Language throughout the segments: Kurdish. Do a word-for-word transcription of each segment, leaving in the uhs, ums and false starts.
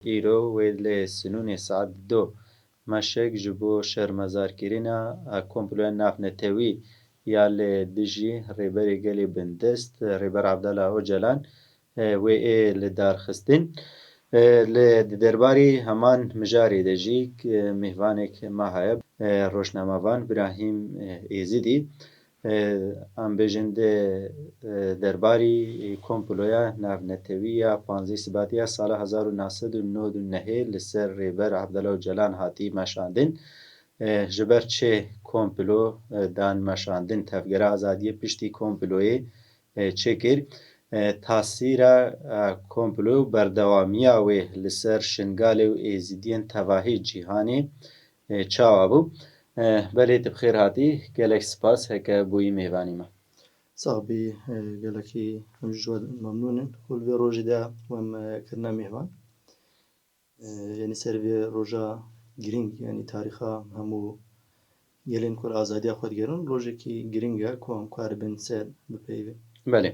Îro wê li Sinûnê saet du meşek ji bo şermezarkirina komploya navnetewî ya li dijî Rêberê Gelê Bindest, Rêber Abdullah Ocalan, wê ê li dar xistin. Li, di derbarî heman mijarê de jî mêhvanek me heye, rojnamevan Birahîm Êzidî. Em bêjin di derbarî komploya navnetewî ya panzdeh Sibatê ya sala hezar û neh sed û nod û nehê li ser Rêber Abdullah Ocalan hatî meşandin. Ji ber çi komplo dan meşandin? Tevgera Azadiyê piştî komployê çi kir? Tasîra komplo û berdewamiya wê li ser Şingalê û Êzidiyên tevahî cîhanê çawa bû? Belê, tu bi xêr hatî. Gelek spas heke bûyî mêvanî me. Sax bî, gelekî em ji we memnûn in. Û li vê rojê de we me kirine mêvan. Yanî ser vê roja girîng, yanî tarîxa hemû gelên ku li azadiya xwe digerin, rojekî girîng e ku em karibin ser bipeyivin. Belê.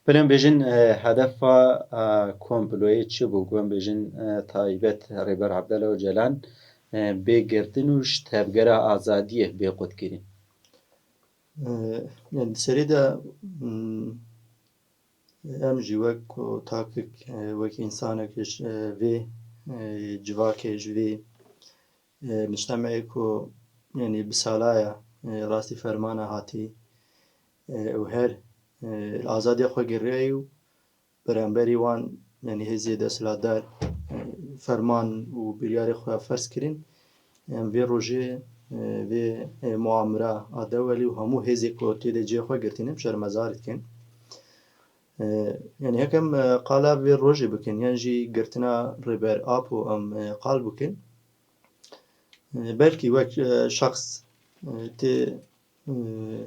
Belê, em bêjin, e, hedefa, e, komployê çi bû? Ku em bêjin, e, taybet Rêber Abdullah Ocalan, e, bê girtin û ji tevgera azadiyê bê qutkirin. E, yani di serê de, hmm, em jî wek ku takik, e, wek însanek ji, e, vê, e, civakê, ji vê, e, mictemeyê ku, yanî bi sala ye, e, rastî fermana hatî, e, û her, e, li azadiya xwe giriyayî û beramberî wan, yanî hêzê desthilatdar, e, ferman û biryarê xwe ferz kirin. Em vê rojê, e, vê, e, muamira a dewelî û hemû hêzê ku tê de cihê xwe girtîne, bi şermezarî dikin. E, yanî hekem, e, qala vê rojê bikin, yan jî girtina Rêber Apo em, e, qal bikin. E, belkî wek, e, şexs, e, tê, e,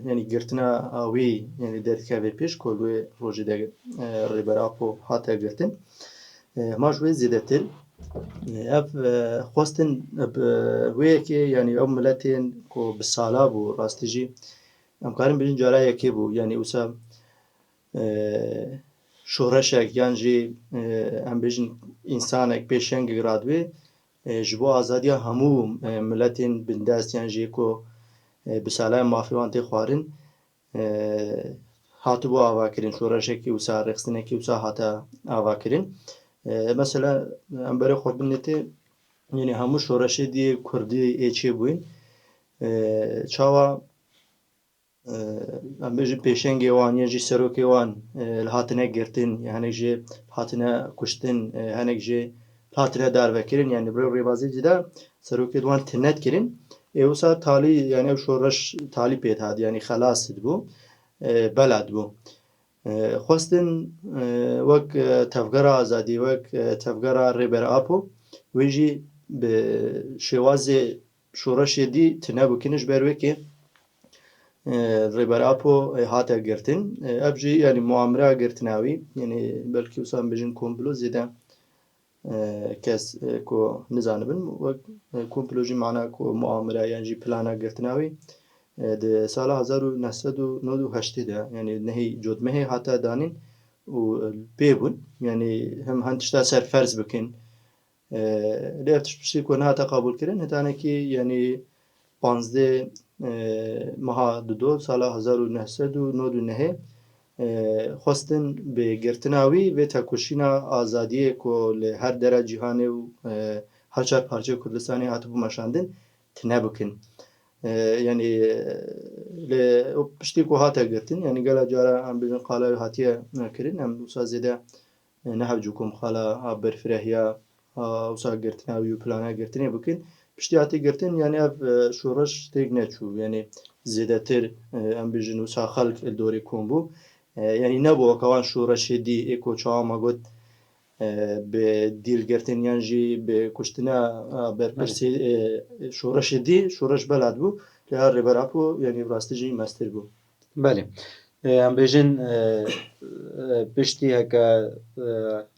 yanî girtina a wî, yanî derdikeve pêş ku li wê rojê de, e, Rêber Apo hate girtin. E, hema ji wê zêdetir, e, ev, e, xwestin, e, bi wê yekê, yanî ew miletên ku bi sala bû, rastî jî em karin bêjin cara yekê bû, yanî wisa, e, şoreşek yan jî, e, em bêjin însanek pêşengek radibê, e, ji bo azadiya hemû, e, miletên bindest yan jî ku, e, bi salaya mafê wan tê xwarin, e, hatibû avakirin, şoreşekî wisa, rêxistinekî wisa hate avakirin. E, mesela, em berê xwe binê tê, yanî hemû şoreşê diyê kurdî ê çêbûyîn, e, çawa, e, em bêjin pêşengê wan, yan jî serokê wan, e, li hatine girtin, ya hinek jê hatine kuştin, e, hinek jê hatine darvekirin, yanî bi rêbazê cida serokê wan tune dikirin. Ê wisa talî, yanî ew şoreş talî pê dihat, yanî xelas dibû, e, bela dibû. E, xwestin, e, wek, e, tevgera azadî, wek, e, tevgera Rêber Apo, wê jî bi şêwazê şoreşê dî tune bikin, ji ber wê kê, e, Rêber Apo, e, hate girtin. E, ev jî, yanî muamira girtina wî, yanî belkî wisa em bêjin komplo zêde, e, kes, e, ku nizanibin, wek, e, komplo jî mana ku muamira yan jî plana girtina wî, e, di sala hezar û neh sed û nod û heştê de, yanî nehê cotmehê hate danîn û, e, pê bûn. Yanî him hin tişta ser ferz bikin, e, lê ev tişt piştî ku nehate qebûlkirin, hitanekî, yanî panzdeh, e, meha Dido sala hezar û neh sed û nod û nehê, e, xwestin bi girtina wî vê tekoşîna azadiyê ku li her dera cîhanê û, e, her çar parçeyê Kurdistanê hatibû meşandin, tune bikin. E, yanî, e, lê ew piştî ku hate girtin, yanî gela cara em bêjin qala wî hatiye, e, kirin, em wisa zêde, e, nehewcû ku em qala a berfirehîya, a wisa girtina wî û plana girtinê bikin. Piştî hatî girtin, yanî ev, e, şoreş têk neçû. Yanî zêdetir, e, em bêjin wisa xelk li dorê kom bû. E, yanî nebû weke wan şoreşê dî ê ku çawa me got, e, bi dîl girtin yan jî bi kuştina, e, berpirsê, e, şoreşê dî, şoreş bela dibû. Lê her Rêber Apo, yanî bi rastî jî mestir bû. Belê. E, em bêjin, e, e, piştî heke, e,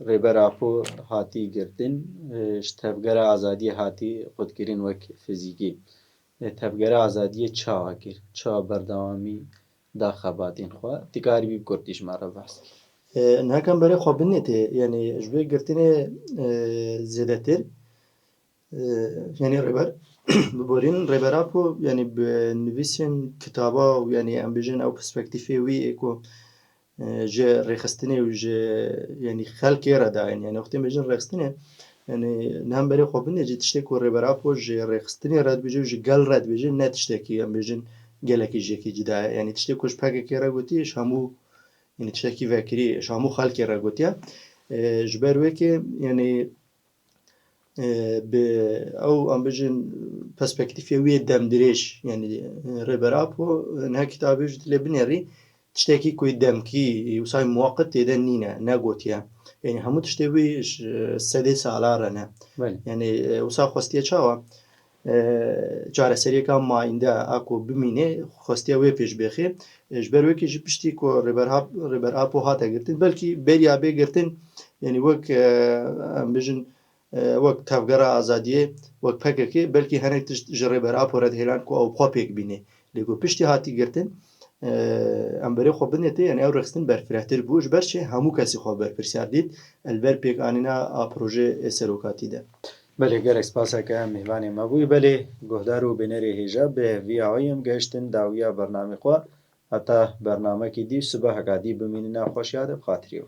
Rêber Apo hatî girtin, e, ji Tevgera Azadiyê hatî qutkirin wek fizîkî. E, Tevgera Azadiyê çawa kir? Çawa berdewamî da xebatên xwe? Dikarî bî bi kurtî ji me re behs kî? E, niha em berê xwe binê tê, yanî ji vê girtinê, e, zêdetir, e, yanî Rêber, biborîn Rêber Apo, yanî bi nivîsên kitaba û yanî em bêjin ew perspektîfê wî ê ku, e, ji rêxistinê û ji, yanî xelkê re dayên. Yanî wextê em bêjin rêxistinê, yanî niha em berê xwe binê jî tiştê ku Rêber Apo ji rêxistinê re dibêje û ji gel re dibêje ne tiştekî em bêjin gelekî ji yekî cida ye. Yanî tiştê ku ji P K K re gotî ji hemû, yanî tiştekî vekirî ji hemû xelkê re gotiye. E, ji ber wê ke, yanî, e, bi ew, em bêjin, perspektîfê wî yê demdirêj, yanî, e, Rêber Apo, e, niha kitabê jî tu lê binêrî, tiştekî ku demkî, wisa muwaqit tê de nîne, negotiye. Yanî hemû tiştê wî ji sedê sala re ne. Belê. Yanî, e, wisa xwestiye çawa? E, çareseriyeka mayînde a ku bimîne, xwestiye wê pêş bêxê. E, ji ber wê ke jî piştî ku Rêber Hap-, Rêber Apo hate girtin, belkî beriya bê girtin, yanî wek, e, em bêjin, e, wek Tevgera Azadiyê, wek P K K, belkî hinek tişt ji Rêber Apo re dihêlan ku ew xwe pêk bîne. Lê ku piştî hatî girtin, e, em berê xwe binê tê, yanî ew rêxistin berfirehtir bû. Ji ber çi? Hemû kesî xwe berpirsiyar dît, li ber pêkanîna a projeyê serokatî de. Belê, gelek spas e ke mêvanê me bûyî. Belê, guhdar û bînerê hêja, bi vî awayî em gehiştin dawiya bernamê xwe. Heta bernamekî dî, sibeheka dî bimînine xweşiya de, bi xatirê we.